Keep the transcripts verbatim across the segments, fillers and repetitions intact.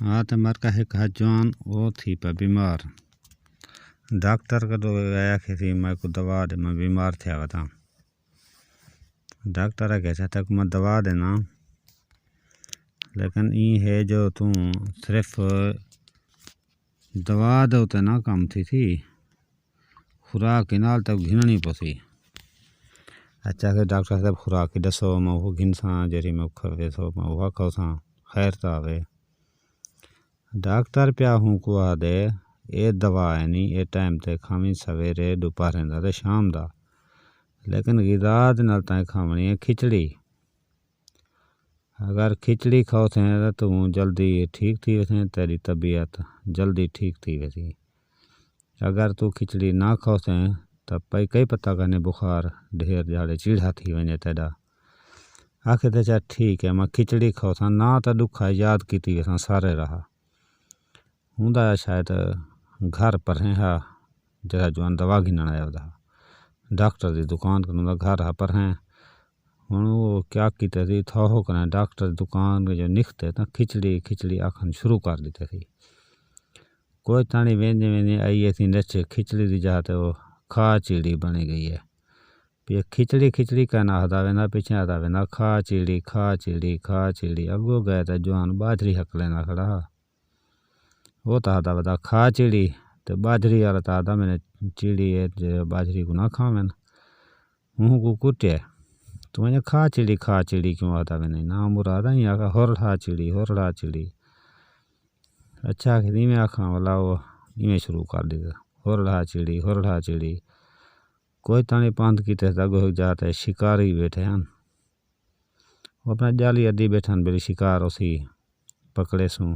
ہا تے مرکا ہک ہا جوان او تھی پیا بیمار۔ ڈاکٹر کدو آیا کھیسی میں کو دوا دے میں بیمار تھیا ودا۔ ڈاکٹر آکھیا تک میں دوا دینا، لیکن ایں ہے جو توں صرف دوا دے اتے نہ کم تھی تھی، خوراک کے نال تک گھننی پسی۔ اچھا کہ ڈاکٹر صاحب خوراک کی دسو، میں وہ گھنساں، جیڑھی میں کھوے سو میں وہ کھوساں، خیر تا آوے۔ ڈاکٹر پیا ہوں کو آدھے، اے دوا ہے نہیں، اے ٹائم تے کھاویں سویرے، دوپہریں دا تے شام دا۔ لیکن غذا دے نال تائیں کھاونی ہے کھچڑی۔ اگر کھچڑی کھاؤ تھیں تو توں جلدی ٹھیک تھی ویسیں، تیری طبیعت جلدی ٹھیک تھی ویسی۔ اگر تو کھچڑی نہ کھاؤ تھیں تو پئی کئی پتہ کنے بخار ڈھیر جاڑے چیڑھا تھی ونجے تیڈا۔ آکھے تے چا ٹھیک ہے، میں کھچڑی کھاؤ تھاں، نہ تا ڈکھا یاد کیتی ویساں سارے راہ۔ ہوندا ہے شاید گھر پرہیں ہا، جیڑھا جوان دوا گھنن آیا ہودا ہا۔ ڈاکٹر دی دکان کنوں دا گھر ہا پرہیں۔ ہن او کیا کیتے سی، تھا ہو کنے ڈاکٹر دی دکان کے جو نکھتے تاں کھچڑی کھچڑی آکھن شروع کر ڈتے سی۔ کوئی تانی ویندے ویندے آئی ایسی نچے کھچڑی دی جاہ تے او کھا چیڑی بنی گئی ہے۔ پیا کھچڑی کھچڑی کہنا آہدا ویندا، پچھے آہدا ویندا، کھا چیڑی، کھا چیڑی، کھا چیڑی۔ اگو گئے تے جوان باجری ہکلیندا کھڑا ہا۔ او تاں آہدا ودا کھا چیڑی، تے باجری والا تاں آہدا میں نے چیڑی ہے، جے باجری کو نہ کھاون۔ ہوں کو کٹے۔ تو میں کھا چیڑی، کھا چیڑی کیوں آہدا میں نے؟ نہ مراد ہے، آکھا ہر لا چیڑی، ہر لا چیڑی۔ اچھا کہ میں آکھاں والا وہ ایویں شروع کر دیتا۔ ہر لا چیڑی، ہر لا چیڑی۔ کوئی تانی پاند کیتے دا گوہک جاتے شکاری بیٹھے ہن۔ وہ اپنا جالی اڈی بیٹھن بلی شکار اسی پکڑے سوں۔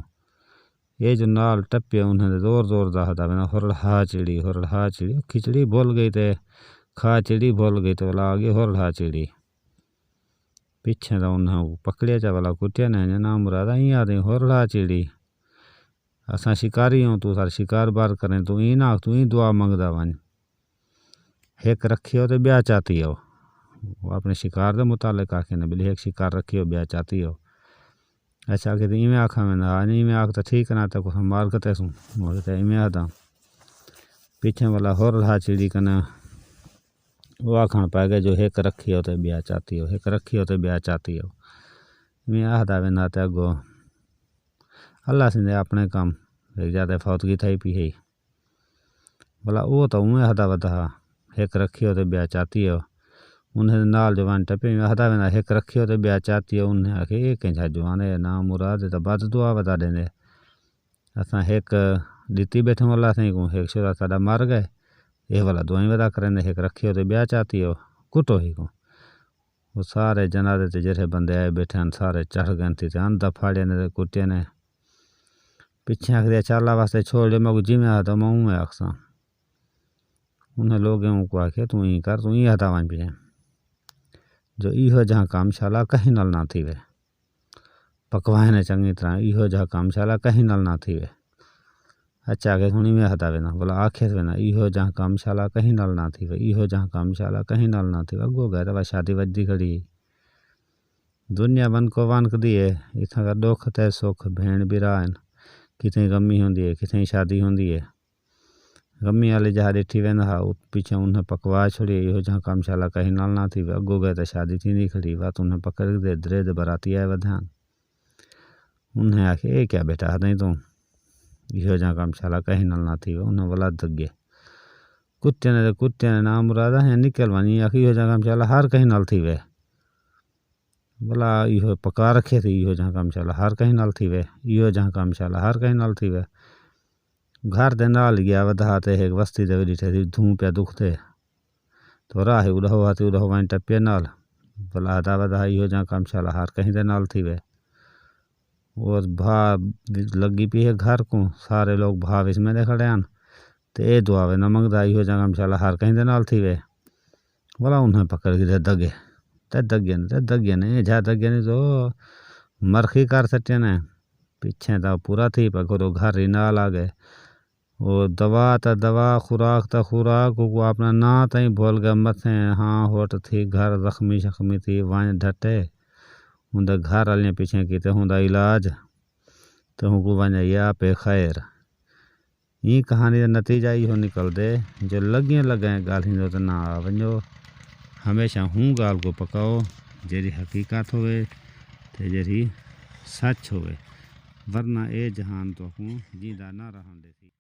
یہ جو نال ٹپے انہیں دے زور زور دا ہدا وینا، ہر لا چیڑی، ہر لا چیڑی۔ کھچڑی بھول گئی تے کھا چیڑی بھول گئی تے ولا آ گئی ہر لا چیڑی۔ پچھے دا انہیں پکڑیا چا ولا کٹیا نے، نہ مراد، ایں آدھے ہر لا چیڑی۔ اساں شکاری ہوں، تو سار شکار بار کریں، تو ایں نہ آکھ، تو ایں دعا منگدا ونج۔ ہک رکھیو تے ٻیا چاتی آؤ۔ وہ اپنے شکار دے متعلق آکھے نے، بلی ہک شکار رکھیو، ٻیا چاتی آؤ۔ اچھا، آکھے تے ایویں آکھاں ویندا، ہاں نہیں، ایویں آکھ تاں ٹھیک نہ، تے کو مار کتے سوں۔ مگر تے ایویں آکھدا۔ پچھے والا ہور لا چیڑی کنا، وہ آکھن پائے گئے جو ہک رکھیو تے ٻیا چاتی آؤ، ہک رکھیو تے ٻیا چاتی آؤ۔ ایویں آہدا ویندا تے اگو اللہ سیندے اپنے کم، ہک جاتے فوتگی تھئی پی ہے۔ بھلا او تاں اونویں ہدا ودا ہا، ہک رکھیو تے ٻیا چاتی ہو۔ انہیں دے نال جو ونڄ ٹپے، اونویں ہدا ویندا، ہک رکھیو تے ٻیا چاتی ہو۔ انہیں آکھے، اے کینجھا جوان ہے، نامراد، اے تاں بد دعا ودا ݙیندے۔ اساں ہک ݙتی ٻیٹھوں اللہ سئیں کوں، ہک شودا ساݙا مر ڳئے، اے والا دعائیں ودا کریندے، ہک رکھیو تے ٻیا چاتی ہو، کٹو ہی کوں۔ وہ سارے جنازے تے جیڑھے بندے آئے ٻیٹھے ہن، سارے چڑھ ڳئے تھی تے ہن دفاڑے نے تے کٹے نے۔ پچھے آکھدے، اچھا اللہ واسطے چھوڑ ݙے، میکوں جیویں آہدا میں اونویں آکھساں۔ انہیں لوگیں اونکوں آکھیا، توں ایں کر، توں ایں آہدا ونڄ پچھے جو ایہو جہاں کم شالا کہیں نال نہ تھیوے۔ پکوائے نے چنڳی طرح، ایہو جہاں کم شالا کہیں نال نہ تھیوے۔ اچھا، آکھے سݨی میں آہدا وینا، بھلا آکھے وینا، ایہو جہاں کم شالا کہیں نال نہ تھیوے، ایہو جہاں کم شالا کہیں نال نہ تھیوے۔ اگو ڳئے تاں شادی وڄدی کھڑی۔ دنیا ونکو ونکدی ہے، اتھاں دا ݙکھ تے سکھ بھیݨ بھرا ہن۔ کتھیں غمی ہوندی ہے، کتھیں شادی ہوندی ہے۔ غمی آلی جاہ ݙٹھی ویندا ہا، ات پچھوں انہیں پکوا چھوڑی، ایہو جہاں کم شالا کہیں نال نہ تھیوے۔ اگو ڳئے تاں شادی تھیندی کھڑی، وت انہیں پکڑ کے درے دے براتی آئے ودھے ہن۔ انہیں آکھے، اے کیا ٻیٹھا ہدائیں توں؟ ایہو جہاں کم شالا کہیں نال نہ تھیوے۔ انہیں ولا دڳے۔ کتے نے تے کتے نے، نامراد، ہیں نکل ونڄ، آکھے، ایہو جہاں کم شالا ہر کہیں نال تھیوے۔ بھلا ایہو پکا رکھے تھی، ایہو جہاں کم شالا ہر کہیں نال تھیوے، ایہو جہاں کم شالا ہر کہیں نال تھیوے۔ گھر دے نال ڳیا ودھا تے ہک وستی دے وچ ݙٹھے تھی، دھوں پیا دکھدے۔ تو راہ اݙہو ہا تے اݙہو ونڄ ٹپے نال۔ بھلا ہدا ودھا، ایہو جہاں کم شالا ہر کہیں دے نال تھیوے۔ او بھا لڳی پئی ہے گھر کوں، سارے لوگ بھا وچ میندے کھڑے ہن۔ تے اے دعا ویندا منگدا، ایہو جہاں کم شالا ہر کہیں دے نال تھیوے۔ ولا انہیں پکڑ کے تے دڳے، تے دڳے نے، تے دڳے نے، اے جھا دڳے نے جو مرخی کر سٹے نے۔ پچھے تاں پورا تھی پیا، گھرو گھر ہی نال آ ڳئے۔ او دوا تاں دوا، خوراک تاں خوراک، اوکوں اپݨا ناں تائیں بھل ڳئے۔ متھے ہاں ہوٹ تھی، گھر زخمی شخمی تھی، ونڄ ڈھٹے۔ اوندے گھر آلیاں پچھے کیتے ہوندا علاج۔ تہوں کوں ونڄ آئی آپ ہے خیر۔ ایں کہانی دا نتیجہ ایہو نکلدے جو لڳیاں لڳائیں ڳالھیں دے تے نہ آ ونڄو۔ ہمیشہ ہوں ڳالھ کوں پکاؤ جیڑھی حقیقت ہووے تے جیڑھی سچ ہووے، ورنہ اے جہان تہاکوں جیندا نہ رہݨ ݙیسی۔